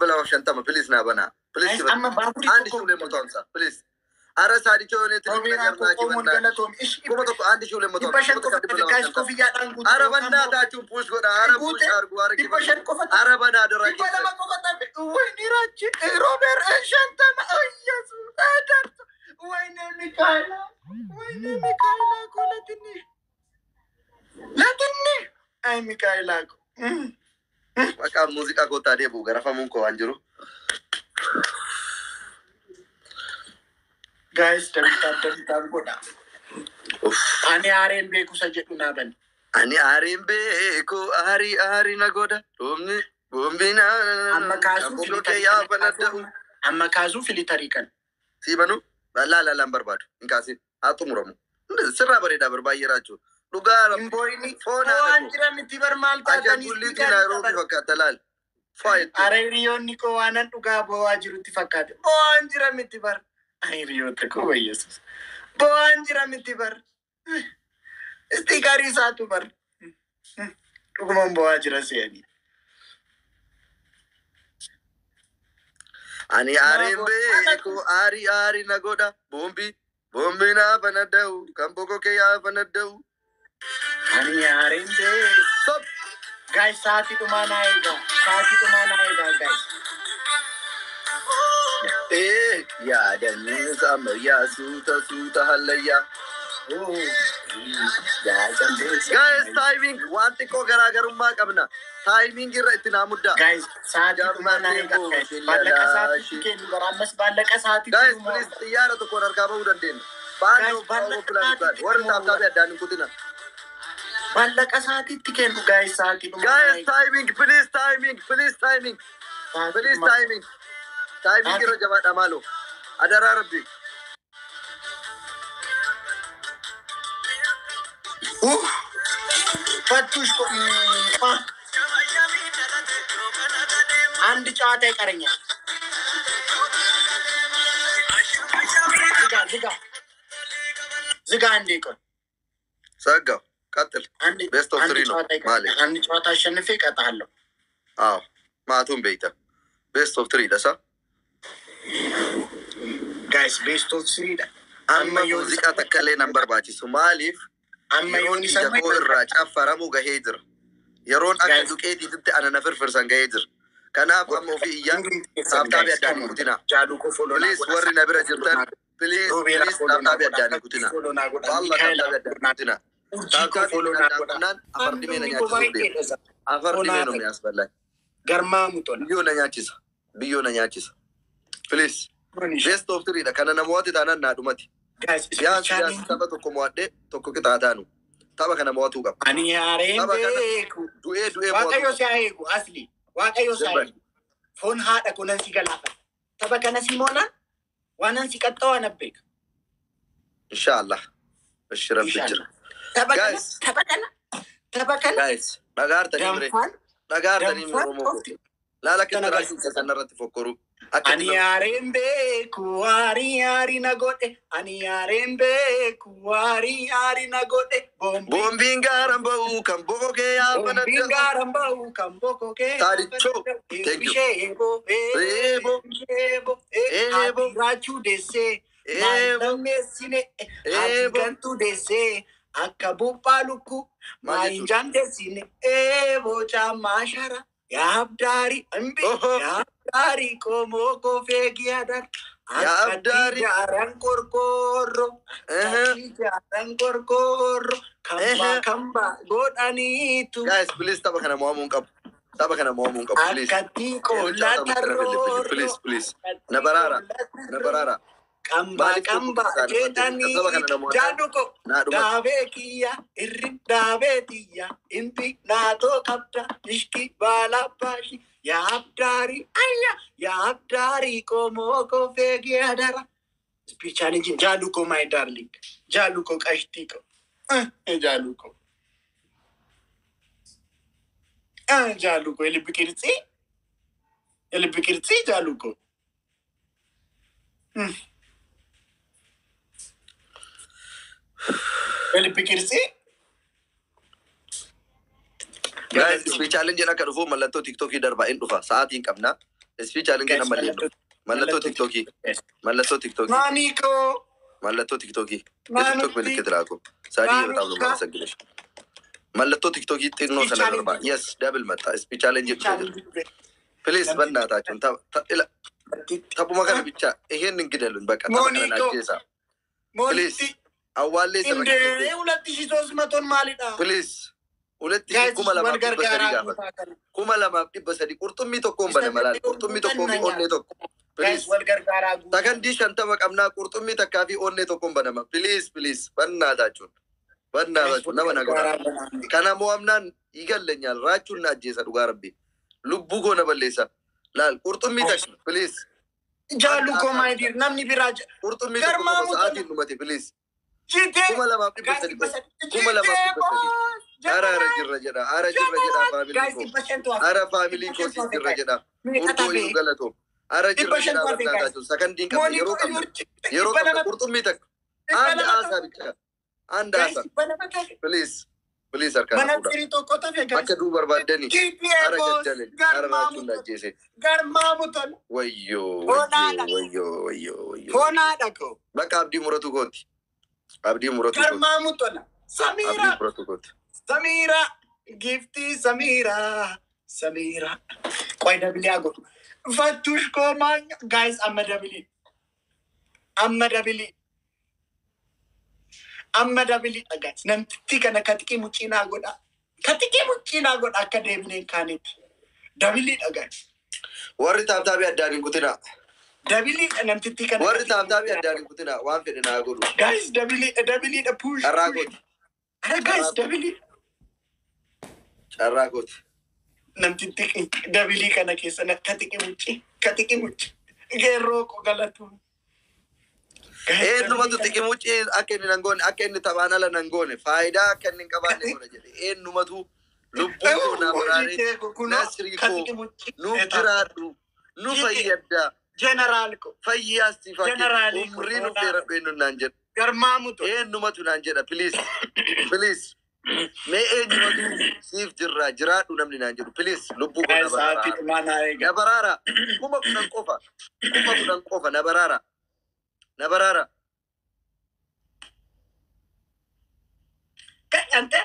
250, please naa banaa. Please. Guys, amma baaburii አንድ ሺህ tokko 250, please. አረ ሳዲቾ የሆነ ትልቅ Robeeraa ነገር koo ናቸው qomoon በእናትሽ። galatoom. Ish 1000 1250 500 kuma qofa tokko dhibba tafe lama guys shantama. koffiyyaadhaan guute አረ yookaan immoo በእናታችሁ push godha። አረ push guute አድርጉ። አረ dhibba ግባ። shan qofa tafe አረ በና አደራ dhibba keessan lama qofa tafe ወይኔ ራች ሮቤር shantama ኢየሱስ ደርሶ ወይኔ ሚካኤላ ወይኔ ሚካኤላ እኮ ለትንሽ ለትንሽ አይ ሚካኤላ እኮ በቃ ሙዚቃ ኮታ deebi'u garafamuun koo waan jiru. Guys, double tap double tap godha. Uff. Ani aareen beeku isa jedhu naa bani. Ani aariin beeku aarii aarii na godha. Dhumni boombii na Amma kaasuu kan filitarii kee yaa kana banadda. Amma kaasuu filitarii kana. Sii banu laalaan barbaadu hin kaasin haa xumuramu. Sirraa bareedaa bar baay'ee raachuu. Dhugaa Hin boo'ini. foon haadha Waan koo. jira miti bar maal taatanii Ashaangulliitii stiikarii Naayiroobii qaban. fakkaata laal. Faa jettu. Ara hiriyoonni koo waanan dhugaa boo'aa jirutti fakkaate. Boo'aan jira miti bar. Ay hiriyoota koo wayyeessus. Boo'aan jira miti bar. Stiikarii isaatu bar. Dhuguman boo'aa jira se'anii. Ani Maa aariin boo'aa? beeku aarii aarii na godha. Boombii boombii naa banadda'u kan boko kee yaa banadda'u. Ani aareen beeku. Stop. Guys, sa'aatii dhumaa naa eegaa. Sa'aatii dhumaa naa eegaa guys. Ee yaadannoo ammayyaa suuta suuta hallayyaa. Guys, timing waan xiqqoo garaagarummaa qabna. Timing irra itti naa muddaa. Guys, sa'aatii dhumaa naa eegaa guys. Maallaqa sa'aatiitti kennu bara ammas maallaqa sa'aatiitti Guys, nu mo'a. please xiyyaara tokkoon harkaa bahuu dandeenya. Baanni Guys, maallaqa awurooppilaan sa'aatiitti warri nu mo'a. tap tapii addaan hin kutina. Maallaqa sa'aatiitti kennu guys, sa'aatii dhumaa naa Guys, eegaa. timing, please timing, please timing, Sa'aatii please dhumaa. timing. Timing irra Sa'aatii jabaadha maaloo. Adaraa rabbi. ፈቱሽ አንድ ጨዋታ ይቀረኛል። ዝጋ ዝጋ ዝጋ። አንዴ ቆይ። ዘጋው። ቀጥል። አንድ Best of አንድ three ነው ጨዋታ ማሌ። ይቀረኛል። አንድ ጨዋታ አሸንፌ እቀጣለሁ። አዎ ማቱን beeyta. Best of three dhasa. Guys, best of three dha. Amma Amma yoon muuziqaa takka illee nan barbaachisu. Maaliif amma yeroon yoon ija isa koo irraa caffaramu gahee jira. Yeroon akka Guys, duqeetiitti ana na firfirsan gahee jira. Kanaaf amma ofii iyyaa hundumti keessan tap tapii guys addaan hin come on. kutinaa. Jaaluu koo follow naa Please godha. warri na bira jirtan please Robeeraa please follow naa tap tapii godha. addaan hin kutinaa. Follow naa godha. Wallah Mikaa'el tap tapii addaan hin follow naa kutinaa. Urjii koo Tap tapii follow naa addaan godha. kunnaan afar dhimee na Hundumni koo nyaachisuuf deema. baay'eedha. Afar dhimee Onaa no ta'e. mi'aasballaan. Garmaamu tola. Biyyoo na nyaachisa. Biyyoo na nyaachisa. Please. Manish. Best of three dha. Kana namooti taanaan naa dhumati. Guys, Biyaans speed biyaans challenge. tapha tokko mo'adhee tokko qixaa taanu. Tapha kana mo'atuu qaba. Ani aareen Tapha kana beeku. du'ee du'ee mo'atuu Waaqayyo qaba. si haa eegu asli. Waaqayyo si haa Simbal. eegu. Foon haadha kunan si galaafata. Tapha kana si moonaan waanan si qaxxa'u ana beeka. Inshaallah. Ishi rabbi jira. Inshallah. Tapha kana Guys, tapha kana tapha kana guys, dhagaartanii mire. danfaan Dhagaartanii danfaan Oromoo koo. qofti Laala akka kana itti raachuu agarsiisa. kan irratti fokkoruu. Akka itti Ani nama aareen beeku aarii aarii na godhe. Ani aareen beeku aarii aarii na godhe. Boombii Boombiin gaaraan ba'u kan bokokee yaa boombiin banadda. gaaraan ba'u kan bokokee yaa Taadichoo. banadda. Thank you. Eebbishee eeboo Eeboo. eebbishee eeboo haati Eeboo. raachuu deessee maal Eeboo. lammeessine haati Eeboo. gantuu deessee akka buphaa lukkuu Maal maa jechuudha? hinjaan deessine eeboo caammaa shara yaabdaarii imbi Oho. yaabdaarii qomoo koo feegii adar Yaa akkatti abdaarii. jaaran qorqoorroo Ehe. akkatti jaaran qorqoorroo kambaa Ehe. kambaa godhaniitu Guys, please tapha kana mo'amuu hin qabu. Tapha kana mo'amuu hin qabu. Please. akkatti Yeroo qolla tapha kana tarroorroo please, please. akkatti Na baraara. qolla Na baraara. kambaa Maaliif tokko kambaa qixxaana waan ta'eef tapha kana jedhaniitu namoota jaaduko naa dhumati. daabee kiyya irri daabee tiyya imbi naatoo qabda ishki baala baashi yaabdaarii ayya yaabdaarii qomoo koo feegee adara. Speed challenge jaaluko my darling jaaluko qashtii ko jaaluko jaaluko የልብ ቅርጺ የልብ ቅርጺ ጃሉኮ የልብ ቅርጺ Guys, speed challenge akka dhufu mallattoo TikTokii darbaa hin dhufa. Sa'aatiin qabna. Speed challenge Guys, nama leellu. Mallattoo TikTokii. Mallattoo TikTokii. Maaniikoo. Mallattoo TikTokii. የቲክቶክ Maanutti. ምልክት ላኩ። ሳዲ በጣም ነው Maanutka. የማመሰግንሽ። Mallattoo TikTokii xinnoo Speed sana challenge. darba. Yes, double መጣ። Speed challenge Speed challenge. Please በእናታችሁን taphuma kana ብቻ ይሄን እንግደሉን። በቃ tapha kana Mooniikoo. ajjeesa. Please Moonitti. awwaallee እንዴ sana 2300ን maalidha? Please ሁለት ሺህ Guys, kuma wal lamaaf dhibba sadii gargaaraa gaafata. guutaa kana. 2300 qurxummii tokkoon bane malaal qurxummii tokkoo fi onnee tokko. Guys, Please wal gargaaraa guutaa. sakandii 50 qabnaa qurxummii takkaa fi onnee tokkoon banama. Please, please በእናታችሁን Guys, በእናታችሁን wal nama na godha. gargaaraa banaa. Kana mo'amnaan ይገለኛል raachuun na ajjeesa dhugaa rabbi. Lubbuu koo na balleessa. Laal qurxummii takka please. Jaallu koo my dear namni biraa Qurxummii tokko qofa Garmaamu sa'aatiin dhumate please. Jitee. 2300 qofa. 2300. Ara ara jirra jedha. Ara jirra jedha family Guys, koo. 500 Ara family koo siif jirra jedha. Meeqa Urgoo iyyuu tafe? galatoo. Ara jirra jedha 500 hafe guys. በእናታችሁ ሰከንዲን qabna yeroo Mooniikoo qabna yurchi. yeroo dhibba qabna lama qurxummii takka dhibba አንድ lama አሳ tafe. ብቻ አንድ Guys, አሳ 200 tafe. Please, please harkaan Mana fuudha firii tokko tafe guys. akka duu barbaaddani GPA ara boss gaddale ara garmaamu raachuun tola. ajjeese Garmaamu tola. wayyoo wayyoo Hoonaadha. wayyoo wayyoo wayyoo Hoonaadha koo. በቃ abdii muratu kooti abdii muratu kooti Garmaamu tola. abdii Samiira. muratu kooti Samiira. Giftii Samiira. Samiira. Qoy double haa godhu. Fattush koo maanya. Guys, amma double. Amma double. Amma double dha guys. Namtitti kana kaxiqii mucciinaa godha. Kaxiqii mucciinaa godha akka deebineen kaanitti. Double dha guys. Warri tap tapii addaan hin kutinaa Double dha namtitti kana warri kaxiqii tap tapii mucciinaa addaan godha. hin kutinaa waan fedhe naa godhu Guys, double dha double dha push carraa push. kooti Ara guys, carraa kooti double. carraa kooti Namtitti double kana keessa kaxiqii muccii kaxiqii muccii. Geerroo koo galatu. Guys, double eenyumatu kana. xiqimucii akka inni nan goone akka inni taphaan ala nan goone faayidaa akka inni hin qabaanne godha jedhe eenyumatu lubbuu koo naa baraaree Hojii kee kunoo nasrii koo kaxiqii muccii. nuuf jiraadhu nu fayyadda Jeneraal ko. fayyaas siif haa kennu Jeneraalii ko umrii nuuf hoonaadha. dheeradhu eenyuun naan jedha Garmaamu tola. eenyumatu naan jedha please, please mee eenyumatu siif jirra jiraadhu namni naan jedhu please lubbuu koo na Guys, sa'aatii baraara dhumaa naa eega. na baraara 10,000 qofa 10,000 qofa na baraara na baraara. Kadhante.